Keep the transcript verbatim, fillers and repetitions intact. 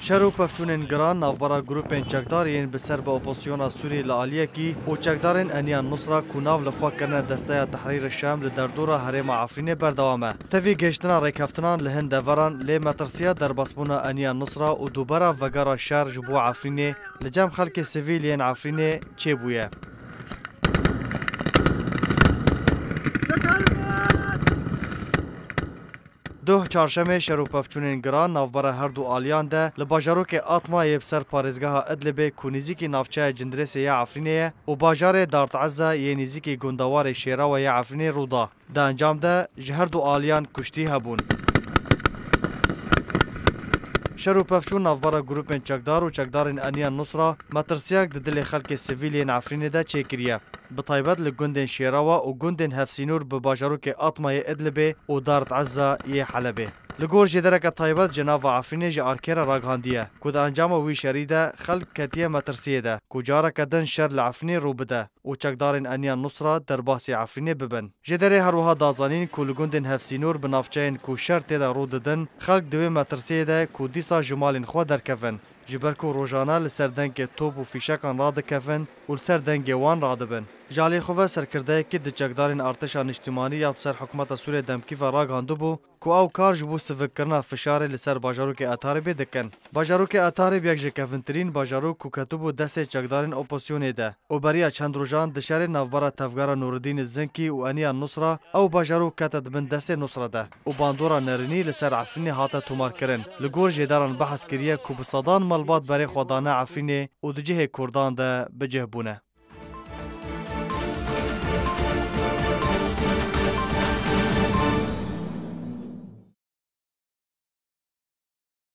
Şer û pevçûnên giran navbera grûpên çekdar yên bi ser bi opozisyona Sûriyê li aliyekî û çekdarên Eniya Nusra ku nav li xwe kirine Desteya Tehrîr Şam li derdora herêma Efrînê berdewam e. Tevî gihiştina rêkeftinan li hin deveran lê metirsiya derbasbûna Eniya Nusra û dubara vegera şer ji bo Efrînê li cem xelkê sivîl yên Efrînê çêbûye. Duh çarşemê şer û pevçûnên giran navbera her du aliyan de li bajarokê Atma yê bi ser parêzgeha Idlibê ku nêzîkî navçeya Cindirêsê ya Efrînê ye û bajarê Dart Ezza yê nêzîkî gundewarê Şêrawa ya Efrînê rû da. Di encam de ji her du aliyan kuştî hebûn. Şer û pevçûn navbera grûpên çekdar û çekdarên Eniya Nusra metirsiyek di dilê xelkê sivîl yên Efrînê de çêkiriye. Bi taybet li gundên Şêrawa û gundên hevsînûr bi bajarokê Atmayê Idlibê û Dart Ezza yê Helebê. Li gor jêdereke taybet ji nava Efrînê ji Arkê re ragihandiye ku di encama wî şerî de xelk ketiye metirsiyê de ku careke din şer li Efrînê rû bide û çekdarên Eniya Nusra derbasî Efrînê bibin. Jêderê her wiha da zanîn ku li gundên hevsînûr bi navçeyên ku şer tê de rû didin, xelk di wê metirsiyê de ku dîsa ji malên xwe derkevin. Ji ber ku rojane li ser dengê top û fîşekan radikevin û li ser dengê wan radibin. Ji alî xwe ve serkirdeyekî di çekdarên artêşa niştimanî ya bi ser hikûmeta Sûriyê demkî ve ragihandibû ku ew kar ji bo sivikkirina fişarê li ser bajarokê Etaribê dikin. Bajarokê Etarib yek ji kevintirîn bajarok ku ketibû destê çekdarên opozisyonê de û beriya çend rojan di şerê navbera tevgera Nûridînê Zinkî û Eniya Nusra ew bajarok kete di bin destê Nusra de û bandora nerînî li ser Efrînê hate tomarkirin. Li gor jêderan behs kiriye ku bi sedan malbat berê xwe dane Efrînê û di cihê Kurdan de bi cih bûne.